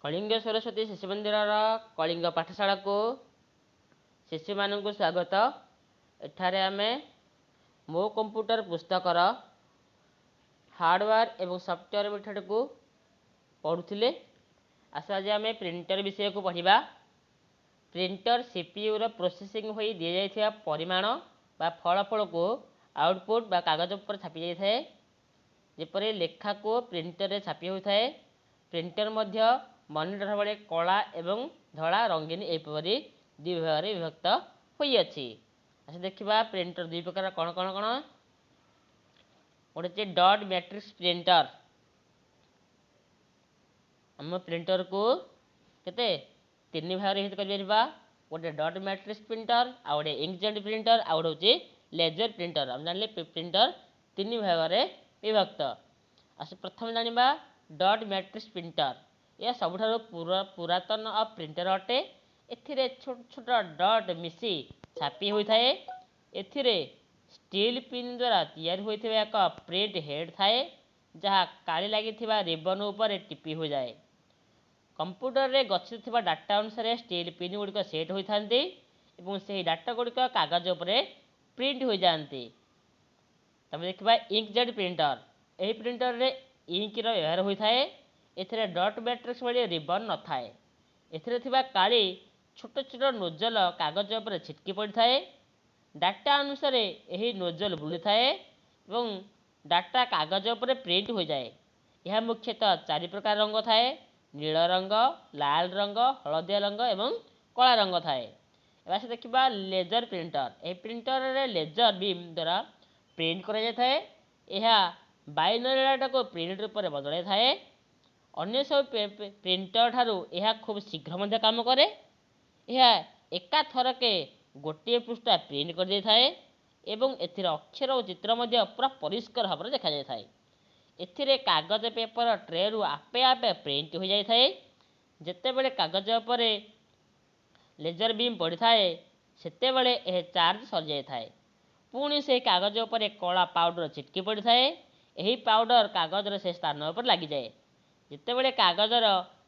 କଳିଙ୍ଗ ସରସ୍ୱତୀ ଶିଶୁ ମନ୍ଦିରର କଳିଙ୍ଗ ପାଠଶାଳାକୁ ଶିଶୁମାନଙ୍କୁ ସ୍ୱାଗତ। ଏଠାରେ ଆମେ ମୋ କମ୍ପ୍ୟୁଟର ପୁସ୍ତକର ହାର୍ଡ଼ୱେର୍ ଏବଂ ସଫ୍ଟୱେର୍ ମେଥଡ଼କୁ ପଢ଼ୁଥିଲେ। ଆସ, ଆଜି ଆମେ ପ୍ରିଣ୍ଟର ବିଷୟକୁ ପଢ଼ିବା। ପ୍ରିଣ୍ଟର ସିପିୟୁର ପ୍ରୋସେସିଂ ହୋଇ ଦିଆଯାଇଥିବା ପରିମାଣ ବା ଫଳାଫଳକୁ ଆଉଟପୁଟ୍ ବା କାଗଜ ଉପରେ ଛାପି ଯାଇଥାଏ, ଯେପରି ଲେଖାକୁ ପ୍ରିଣ୍ଟରରେ ଛାପି ହୋଇଥାଏ। ପ୍ରିଣ୍ଟର ମଧ୍ୟ ମନିଟର ଭଳି କଳା ଏବଂ ଧଳା, ରଙ୍ଗୀନ ଏହିପରି ଦୁଇ ଭାଗରେ ବିଭକ୍ତ ହୋଇଅଛି। ଆସ ଦେଖିବା ପ୍ରିଣ୍ଟର ଦୁଇ ପ୍ରକାର କ'ଣ କ'ଣ କ'ଣ। ଗୋଟେ ହେଉଛି ଡଟ୍ ମ୍ୟାଟ୍ରିକ୍ସ ପ୍ରିଣ୍ଟର। ଆମ ପ୍ରିଣ୍ଟରକୁ କେତେ ତିନି ଭାଗରେ ବିଭକ୍ତ କରିପାରିବା। ଗୋଟେ ଡଟ୍ ମ୍ୟାଟ୍ରିକ୍ସ ପ୍ରିଣ୍ଟର, ଆଉ ଗୋଟେ ଇଙ୍କଜେଟ୍ ପ୍ରିଣ୍ଟର, ଆଉ ଗୋଟେ ହେଉଛି ଲେଜର ପ୍ରିଣ୍ଟର। ଆମେ ଜାଣିଲେ ପ୍ରିଣ୍ଟର ତିନି ଭାଗରେ ବିଭକ୍ତ। ଆସ ପ୍ରଥମେ ଜାଣିବା ଡଟ୍ ମ୍ୟାଟ୍ରିକ୍ସ ପ୍ରିଣ୍ଟର। ଏହା ସବୁଠାରୁ ପୁରାତନ ପ୍ରିଣ୍ଟର ଅଟେ। ଏଥିରେ ଛୋଟ ଛୋଟ ଡଟ୍ ମିଶି ଛାପି ହୋଇଥାଏ। ଏଥିରେ ଷ୍ଟିଲ୍ ପିନ୍ ଦ୍ୱାରା ତିଆରି ହୋଇଥିବା ଏକ ପ୍ରିଣ୍ଟ ହେଡ଼୍ ଥାଏ, ଯାହା କାଳି ଲାଗିଥିବା ରିବନ୍ ଉପରେ ଟିପି ହୋଇଯାଏ। କମ୍ପ୍ୟୁଟରରେ ଗଚ୍ଛିତ ଥିବା ଡାଟା ଅନୁସାରେ ଷ୍ଟିଲ୍ ପିନ୍ ଗୁଡ଼ିକ ସେଟ୍ ହୋଇଥାନ୍ତି ଏବଂ ସେହି ଡାଟା ଗୁଡ଼ିକ କାଗଜ ଉପରେ ପ୍ରିଣ୍ଟ ହୋଇଯାଆନ୍ତି। ତାପରେ ଦେଖିବା ଇଙ୍କଜେଟ୍ ପ୍ରିଣ୍ଟର। ଏହି ପ୍ରିଣ୍ଟରରେ ଇଙ୍କର ବ୍ୟବହାର ହୋଇଥାଏ। ଏଥିରେ ଡଟ୍ ମ୍ୟାଟ୍ରିକ୍ସ ଭଳି ରିବନ୍ ନଥାଏ। ଏଥିରେ ଥିବା କାଳି ଛୋଟ ଛୋଟ ନୋଜଲ କାଗଜ ଉପରେ ଛିଟକି ପଡ଼ିଥାଏ। ଡାଟା ଅନୁସାରେ ଏହି ନୋଜଲ ବୁଲୁଥାଏ ଏବଂ ଡାଟା କାଗଜ ଉପରେ ପ୍ରିଣ୍ଟ ହୋଇଯାଏ। ଏହା ମୁଖ୍ୟତଃ ଚାରି ପ୍ରକାର ରଙ୍ଗ ଥାଏ: ନୀଳ ରଙ୍ଗ, ଲାଲ ରଙ୍ଗ, ହଳଦିଆ ରଙ୍ଗ ଏବଂ କଳା ରଙ୍ଗ ଥାଏ। ଏବେ ଆସ ଦେଖିବା ଲେଜର ପ୍ରିଣ୍ଟର। ଏହି ପ୍ରିଣ୍ଟରରେ ଲେଜର ବିମ୍ ଦ୍ୱାରା ପ୍ରିଣ୍ଟ କରାଯାଇଥାଏ। ଏହା ବାଇନାରୀ ଡାଟାକୁ ପ୍ରିଣ୍ଟ ରୂପରେ ବଦଳାଇଥାଏ। ଅନ୍ୟ ସବୁ ପ୍ରିଣ୍ଟର ଠାରୁ ଏହା ଖୁବ୍ ଶୀଘ୍ର ମଧ୍ୟ କାମ କରେ। ଏହା ଏକାଥରକେ ଗୋଟିଏ ପୃଷ୍ଠା ପ୍ରିଣ୍ଟ କରିଦେଇଥାଏ ଏବଂ ଏଥିରେ ଅକ୍ଷର ଓ ଚିତ୍ର ମଧ୍ୟ ପୁରା ପରିଷ୍କାର ଭାବରେ ଦେଖାଯାଇଥାଏ। ଏଥିରେ କାଗଜ ପେପର ଟ୍ରେରୁ ଆପେ ଆପେ ପ୍ରିଣ୍ଟ ହୋଇଯାଇଥାଏ। ଯେତେବେଳେ କାଗଜ ଉପରେ ଲେଜର ବିମ୍ ପଡ଼ିଥାଏ, ସେତେବେଳେ ଏହା ଚାର୍ଜ ସରିଯାଇଥାଏ। ପୁଣି ସେହି କାଗଜ ଉପରେ କଳା ପାଉଡ଼ର ଛିଟକି ପଡ଼ିଥାଏ। ଏହି ପାଉଡ଼ର କାଗଜର ସେ ସ୍ଥାନ ଉପରେ ଲାଗିଯାଏ। ଯେତେବେଳେ କାଗଜର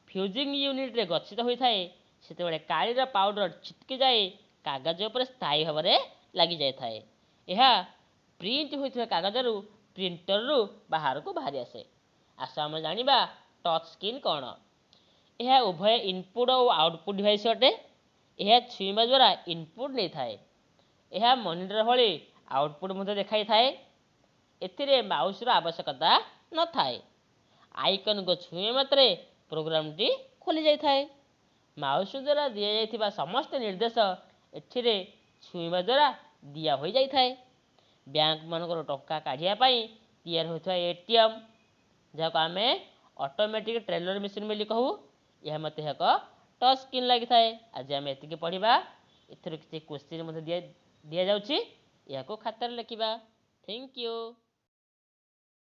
ଫ୍ୟୁଜିଂ ୟୁନିଟ୍ରେ ଗଚ୍ଛିତ ହୋଇଥାଏ, ସେତେବେଳେ କାଳିର ପାଉଡ଼ର ଛିଟକି ଯାଇ କାଗଜ ଉପରେ ସ୍ଥାୟୀ ଭାବରେ ଲାଗିଯାଇଥାଏ। ଏହା ପ୍ରିଣ୍ଟ ହୋଇଥିବା କାଗଜରୁ ପ୍ରିଣ୍ଟରରୁ ବାହାରକୁ ବାହାରି ଆସେ। ଆସ ଆମେ ଜାଣିବା ଟଚ୍ ସ୍କ୍ରିନ୍ କ'ଣ। ଏହା ଉଭୟ ଇନପୁଟ୍ ଓ ଆଉଟପୁଟ୍ ଡିଭାଇସ୍ ଅଟେ। ଏହା ଛୁଇଁବା ଦ୍ୱାରା ଇନପୁଟ୍ ନେଇଥାଏ। ଏହା ମନିଟର ଭଳି ଆଉଟପୁଟ୍ ମଧ୍ୟ ଦେଖାଇଥାଏ। ଏଥିରେ ମାଉସର ଆବଶ୍ୟକତା ନଥାଏ। ଆଇକନ୍କୁ ଛୁଇଁବା ମାତ୍ରେ ପ୍ରୋଗ୍ରାମଟି ଖୋଲି ଯାଇଥାଏ। ମାଉସ ଦ୍ୱାରା ଦିଆଯାଇଥିବା ସମସ୍ତ ନିର୍ଦ୍ଦେଶ ଏଥିରେ ଛୁଇଁବା ଦ୍ୱାରା ଦିଆ ହୋଇଯାଇଥାଏ। ବ୍ୟାଙ୍କମାନଙ୍କର ଟଙ୍କା କାଢ଼ିବା ପାଇଁ ତିଆରି ହୋଇଥିବା ଏଟିଏମ୍, ଯାହାକୁ ଆମେ ଅଟୋମେଟିକ୍ ଟେଲର ମେସିନ୍ ବୋଲି କହୁ, ଏହା ମଧ୍ୟ ଏକ ଟଚ୍ ସ୍କ୍ରିନ୍ ଲାଗିଥାଏ। ଆଜି ଆମେ ଏତିକି ପଢ଼ିବା। ଏଥିରୁ କିଛି କୋଶ୍ଚିନ୍ ମଧ୍ୟ ଦିଆଯାଉଛି, ଏହାକୁ ଖାତାରେ ଲେଖିବା। Thank you.